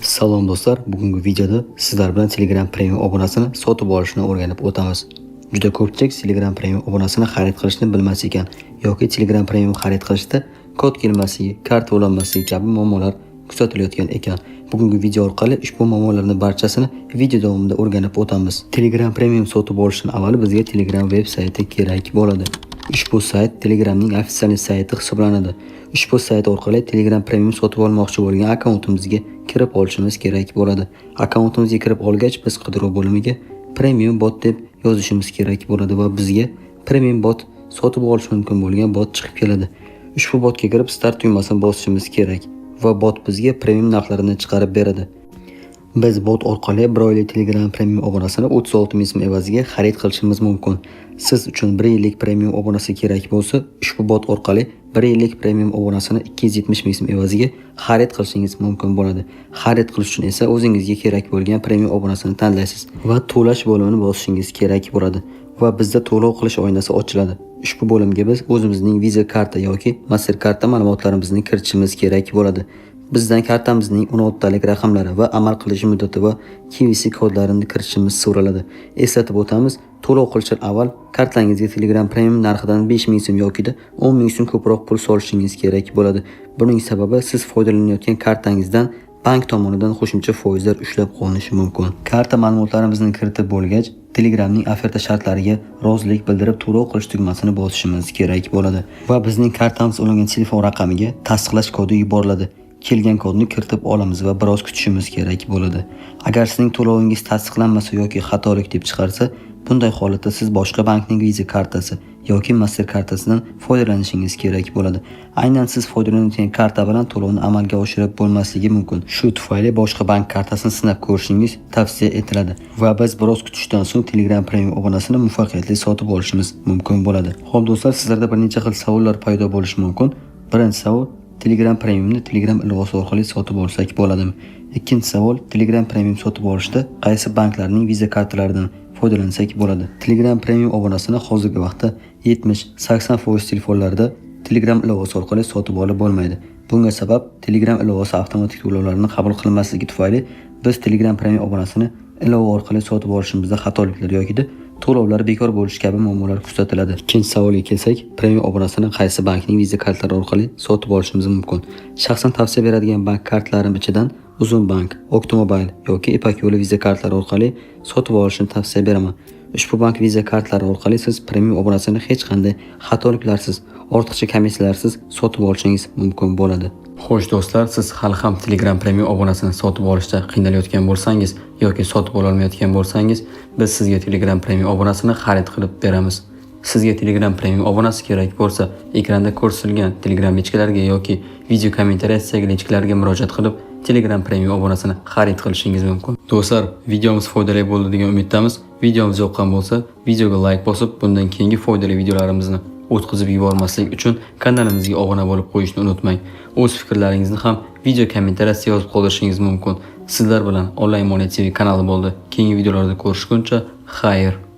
Salom do'stlar, bugungi videoda sizlar bilan Telegram Premium obunasini sotib olishni o'rganib o'tamiz. Juda ko'pchilik Telegram Premium obunasini xarid qilishni bilmas ekan yoki Telegram Premium xarid qilishda kod kelmasligi, karta ulanmasligi kabi muammolar kuzatilayotgan ekan. Bugungi video orqali ushbu muammolarning barchasini video davomida o'rganib o'tamiz. Telegram Premium sotib olishdan avval bizga Telegram veb sayti kerak bo'ladi. Ushbu sayt Telegramning официальный sayti hisoblanadi. Ushbu sayt orqali Telegram Premium sotib olmoqchi bo'lgan akkauntimizga kirib olishimiz kerak bo'ladi. Akkauntimizga kirib olgach, biz qidiruv bo'limiga Premium bot deb yozishimiz kerak bo'ladi va bizga Premium bot sotib olish mumkin bo'lgan bot chiqib keladi. Ushbu botga kirib, start tugmasini bosishimiz kerak va bot bizga premium narxlarini chiqarib beradi. Biz bot orqali bir oylik Telegram Premium obunasini 36 ming so'm evaziga xarid qilishimiz mumkin. Siz uchun 1 yillik premium obunasi kerak bo'lsa, ushbu bot orqali 1 yillik premium obunasini 270 ming so'm evaziga xarid qilishingiz mumkin bo'ladi. Xarid qilish uchun esa o'zingizga kerak bo'lgan premium obunasini tanlaysiz va to'lash bo'limini bosishingiz kerak bo'ladi va bizda to'lov qilish oynasi ochiladi. Ushbu bo'limga biz o'zimizning Visa karta yoki Mastercard ma'lumotlarimizni kiritishimiz kerak bo'ladi. Bizdan kartamizning 16 talik raqamlari va amal qilish muddati va CVC kodlarini kiritishimiz so'raladi. Eslatib o'tamiz, to'lov qilishdan avval kartangizga Telegram Premium narxidan 5 ming so'm yokida 10 ming so'm ko'proq pul solishingiz kerak bo'ladi. Buning sababi siz foydalanayotgan kartangizdan bank tomonidan qo'shimcha foizlar ushlab qolinishi mumkin. Karta ma'lumotlarimizni kiritib bo'lgach, Telegramning oferta shartlariga rozilik bildirib to'lov qilish tugmasini bosishimiz kerak bo'ladi va bizning kartamiz ulangan telefon raqamiga tasdiqlash kodi yuboriladi. Kelgan kodni kiritib olamiz va biroz kutishimiz kerak bo'ladi. Agar sizning to'lovingiz tasdiqlanmasa yoki xatolik deb chiqarsa, bunday holatda siz boshqa bankning Visa kartasi yoki Master kartasidan foydalanishingiz kerak bo'ladi. Aynan siz foydalanayotgan karta bilan to'lovni amalga oshirib bo'lmasligi mumkin. Shu tufayli boshqa bank kartasini sinab ko'rishingiz tavsiya etiladi va biz biroz kutishdan so'ng Telegram Premium obunasini muvaffaqiyatli sotib olishimiz mumkin bo'ladi. Xo'p do'stlar, sizlarda bir necha xil savollar paydo bo'lishi mumkin. Birinchi savol: Telegram Premiumni Telegram ilovasi orqali sotib olsak bo'ladimi? Ikkinchi savol: Telegram Premium sotib olishda qaysi banklarning Visa kartalaridan foydalansak bo'ladi? Telegram Premium obunasini hozirgi vaqtda 70-80% telefonlarda Telegram ilovasi orqali sotib olib bo'lmaydi. Bunga sabab Telegram ilovasi avtomatik to'lovlarni qabul qilmasligi tufayli biz Telegram Premium obunasini ilova orqali sotib olishimizda xatoliklar yokida to'lovlar bekor bo'lishi kabi muammolar kuzatiladi. Ikkinchi savolga kelsak, premium obunasini qaysi bankning Visa kartalari orqali sotib olishimiz mumkin? Shaxsan tavsiya beradigan bank kartalarim ichidan Uzum Bank, Octomobile yoki Ipak yo'li Visa kartalari orqali sotib olishni tavsiya beraman. Ushbu bank Visa kartalari orqali siz premium obunasini hech qanday xatoliklarsiz, ortiqcha komissiyalarsiz sotib olishingiz mumkin bo'ladi. Xo'sh do'stlar, siz hali ham Telegram Premium obunasini sotib olishda qiynalayotgan bo'lsangiz yoki sotib ololmayotgan bo'lsangiz, biz sizga Telegram Premium obunasini xarid qilib beramiz. Sizga Telegram Premium obunasi kerak bo'lsa, ekranda ko'rsatilgan Telegram личка larga yoki video kommentariyadagi личка larga murojaat qilib, Telegram Premium obunasini xarid qilishingiz mumkin. Do'stlar, videomiz foydali bo'ldi degan umiddamiz. Videomiz yoqqan bo'lsa, videoga like bosib, bundan keyingi foydali videolarimizni o'tkazib yubormaslik uchun kanalimizga obuna bo'lib qo'yishni unutmang. O'z fikrlaringizni ham video kommentariyasida yozib qoldirishingiz mumkin. Sizlar bilan Online Money TV kanali bo'ldi. Keyingi videolarda ko'rishguncha xayr.